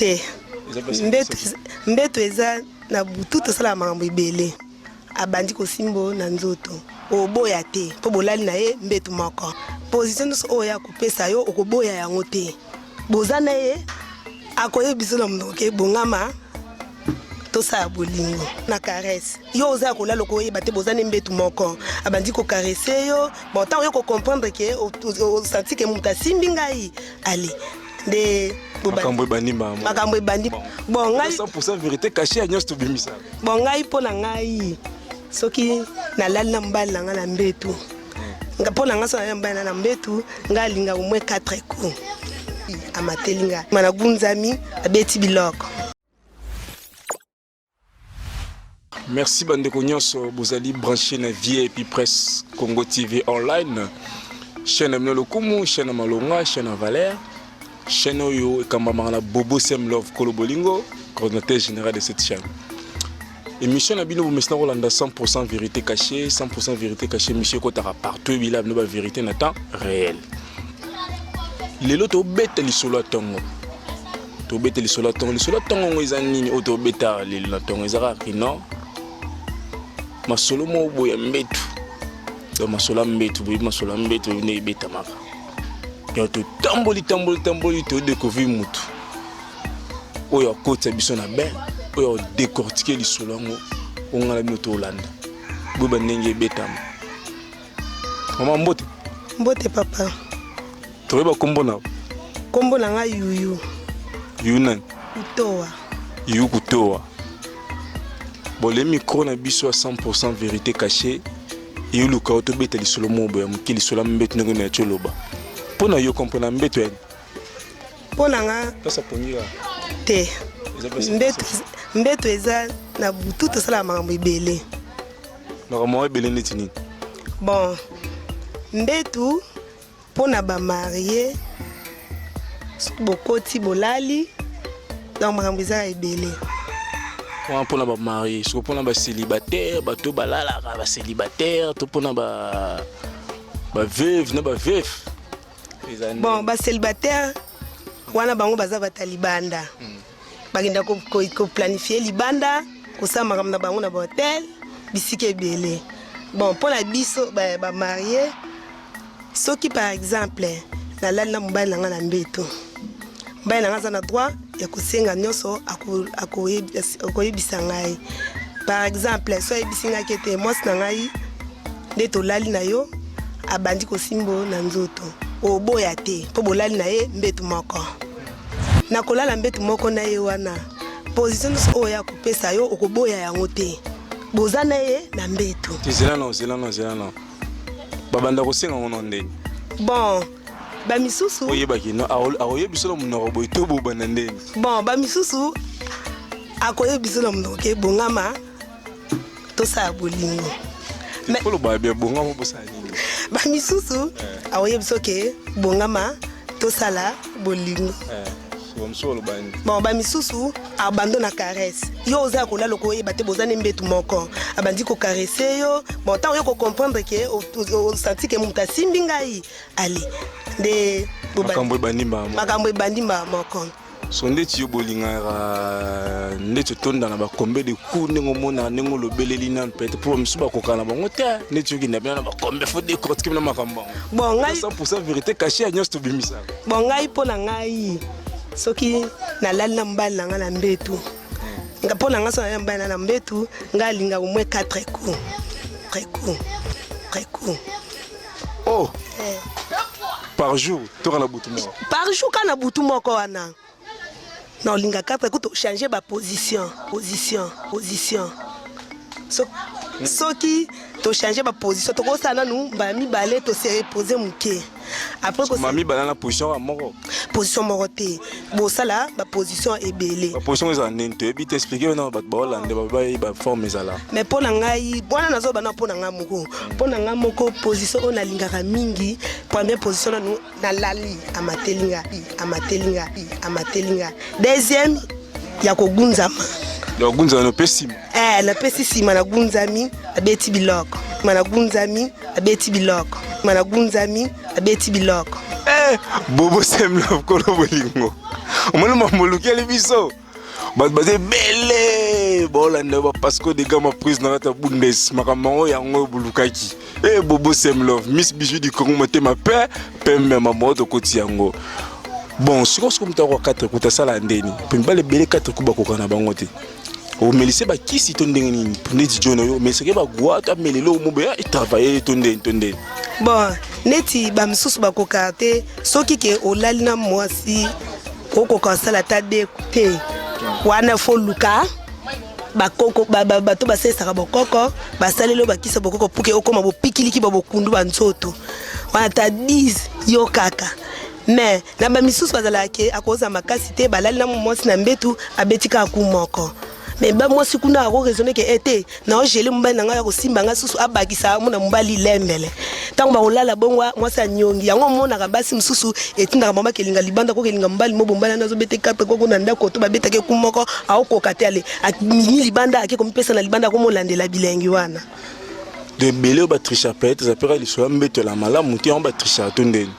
Te, mbeto eza na butu, tosalaka makambo ebele. Abandi kosimbo na nzoto, oboya te mpo bolali na ye mbeto moko. Position nyonso oyo ya kopesa yo, okoboya yango te. Boza na ye, akoyebi biso na monoko ke bongama tosala bolingo na caresse. Yo oza ya kolala, okoyeba te boza ne mbetu moko. Abandi kocaresse yo, bon, ntango yo kocomprendre ke osanti ke moto asimbi ngai, ale nde makambo ebandi. Makambo ebandi. Bon, ngai 100% vérité cachée ya nyonso tobimisaka. Bon, ngai, mpo na ngai, soki nalali na mobali na ngai na mbetu, mpo na ngai, so nalali na mobali na na mbetu, ngai alingaka au moins 4 coups. Amateli ngai, ma nagunzami, abeti biloko. Merci bandeko nyonso bozali branché na VIP Presse Congo TV online, chaîne ya bino lokumu, chaîne ya malonga, chaîne ya valeur, chaîne oyo ekambamaka na Bobo Sem Love Kolo Bolingo, coordinateur général de cette chaîne. Émission na bino bomesina kolanda, 100% vérité cachée, 100% vérité cachée. Émission ekotaka partout, ebila bino bavérité na temps réel. Lelo tobeta lisolo ya ntongo, tobeta lisolo ya ntongo. Lisolo ya ntongo yango eza nini? Oyo tobeta lelo na ntongo eza kaka kino masolo moko boye ya mbetu. Donc masolo ya mbetu, boyebi masolo ya mbetu, boyebi nde ebetamaka. Donc totamboli, tamboli, tamboli, todécouvrir mutu oyo akotisa biso na bain, oyo adécortiquer lisolo yango. Onga na bino tolanda, boyeba ndenge ebetama. Mama, mbote. Mbote, papa. Toyeba nkombo na? Nkombo na ngai Yuyu. Yuyu nani? Kutoa. Yuyu Kutoa. Bon, le micro na biso ya 100% vérité cachée eyoluka oyo tobeta lisolo moko boye ya moke, lisolo ya mbeto. Ndenge na ti oloba, mpo na yo kompo na mbeto yani? Mpo na nga Tasa pongi kaka. Te, mbeto eza na butu, tosalaka makambo ebele. Makambo yango ebele neti nini? Bon, mbetu mpo na bamariés, soki bokoti bolali, donc makambo eza ebele. Wana mpona bamariés. Soki mpona bacélibataire, bato balalaka bacélibataire, to mpona baveuve na baveuf? Bon, bacélibataire wana, bango baza bata libanda, bakenda koplanifier libanda, kosala makambo na bango na bahotel, bisika ebele. Bon, mpo na biso bamariés, soki par exemple nalali na mobali na ngai na mbeto, mobali na ngai aza na droit ya kosenga nyonso akoyebisa ngai. Par exemple, so ayebisi ngai ete mwasi na ngai nde tolali na yo, abandi kosimbo na nzoto, oboya te mpo bolali na ye mbetu moko. Na kolala mbetu moko na ye wana, position nyonso oyo ya kopesa yo, okoboya yango te. Boza na ye na mbetu. Zela na, zela na, zela na. Babanda kosenga ngo na ndeni? Bon, bamisusu Oyebaki no akoyebi biso na monoko boye to bobanda ndeni? Bon, bamisusu akoyebi biso na monoko ke bongama tosala bolingo. Oloba bien, bongama bosala nini? Bamisusu akoyebi biso ke bongama tosala bolingo. Bamosusu oloba nini? Bon, bamisusu abando na caresse. Yo oza ya kolala, okoyeba te boza ne mbetu moko. Abandi kocaresse yo, bon, ntango yo kocomprendre ke osanti ke moto asimbi ngai, ale nde Makambo ebandi mbala moko. Makambo ebandi mbala moko. So ndeti yo bolingaka ndeti otonda na bacombien de coup? Ndenge omonaka, ndenge olobeleli nanu, peut-être mpo bamisusu bakoka na bango te. Ndeti okenda bina na bacombien, faut décortiquer bina makambo yango. Bon, ngai 100% vérité cachée ya nyonso tobimisaka. Bon, ngai, mpo na ngai, soki nalali na mobali na ngai na mbetu, mpo na ngai, so nalali na mobali na na mbetu, ngai alingaka au moins 4 coups, 4 coups, 4 coups. Oh, par jour toka na butu moko? Par jour, ka na butu moko wana na olinga 4 coups, tochange baposition, position, position. So, soki tochange baposition, tokosala nanu mbala mibale, tose repose moke, après Mami bala na position ya moko? Position moko te, bosala baposition ebele. Baposition ezala nini? Toyebi te, explique na bato baolande, bayeba forme ezala. Mais mpo na ngai wana nazoba na mpo na ngai moko, mpo na ngai moko, position oyo nalingaka mingi, première position nanu nalali, amateli nga, amateli nga, amateli nga. Deuxième, ya kogunzama. Ya kogunzama, no mpe nsima? Eh, napesi nsima, nagunzami, abeti biloko ma, nagunzami, abeti biloko ma, nagunzami, abeti biloko. Eh, Bobo Semlove kolo bolingo. Omoni mambo olukeli biso. Bato baza ebele baolanda ba Pasco de Gama prise na kati ya Bundes makambo yango yango oyo bolukaki. Eh, Bobo Semlove, Miss Bijou du Congo motema pe pembe mambo oyo tokoti yango. Bon, sikoyo sikoyo moto akoka 4 kuta asala ndeni. Mpe mibali ebele 4 ku bakoka na bango te. Omelise bakisi to ndenge nini? Neti John oyo omelisaki bagwa to amelele oyo mobe etravaille to ndeni to ndeni. Bon, neti bamisusu bakokaka te soki ke olali na mwasi okoka kosala ata de te wana fo luka bakoko bato basalisaka bokoko basaleli oyo bakisa bokoko puke okoma bopikiliki ba bokundu ba nzoto wana ata 10 yo kaka. Mais na ba misusu bazalaka ke akozala makasi te, balali na mwasi na mbetu abeti kaka ku moko. Mais ba mwasi kuna ako raisonner ke ete na ogele mobali na ngai akosimba ngai susu abakisa mona mobali lembele. Ntango bakolala bongo mwasi anyongi yango omonaka basi mosusu etindaka bango bakelinga libanda kokelinga mobali mo bombali wana azobete karte koko na ndako to babetaki ku moko aokoka te ale amimi libanda ake komipesa na libanda akomolandela bilengi wana. De ebele oyo batrichaka peut-être eza mpe lisolo ya mbeto ya malamu te yango batrichaka to ndeni.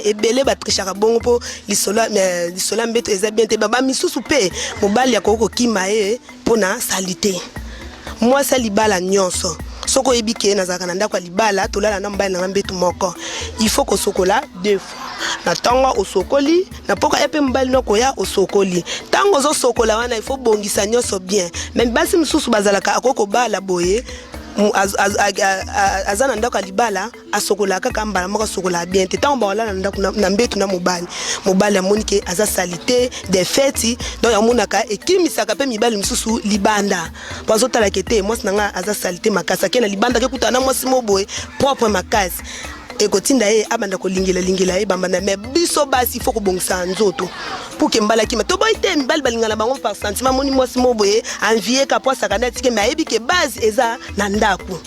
Ebele batrichaka bongo mpo lisolo ya mbeto eza bien te. Ba misusu mpe mobali akoki kokima ye mpo na salite. Mwasi ya libala nyonso soki oyebi ke nazalaka na ndako ya libala tolala na mobali na nga mbeto moko, il faut kosokola deux fois na ntongo osokoli na poka ye mpe mobali no koya osokoli. Ntango ozosokola wana il faut bongisa nyonso bien. Mais basi mosusu bazalaka akoki kobala boye aza na ndako ya libala asokola kaka mbala moko asokola bien te. Ntango bakolala na ndako na mbeto na mobali, mobali amoni ke aza salite de feti, donc amonaka ekimisaka mpe mibali mosusu libanda po azotalaka ete mwasi na ngai aza salite makasi, ake na libanda ake kutana na mwasi mo boye propre makasi, ekotinda ye abanda kolingela lingela ye bambanda. Mais biso basi faut kobongisa nzoto pour ke mbala kima toboyi te. Mibali balingana bango par sentiment, amoni mwasi mo boye envie ka po asaka nde atike, mais ayebi ke base eza na ndako.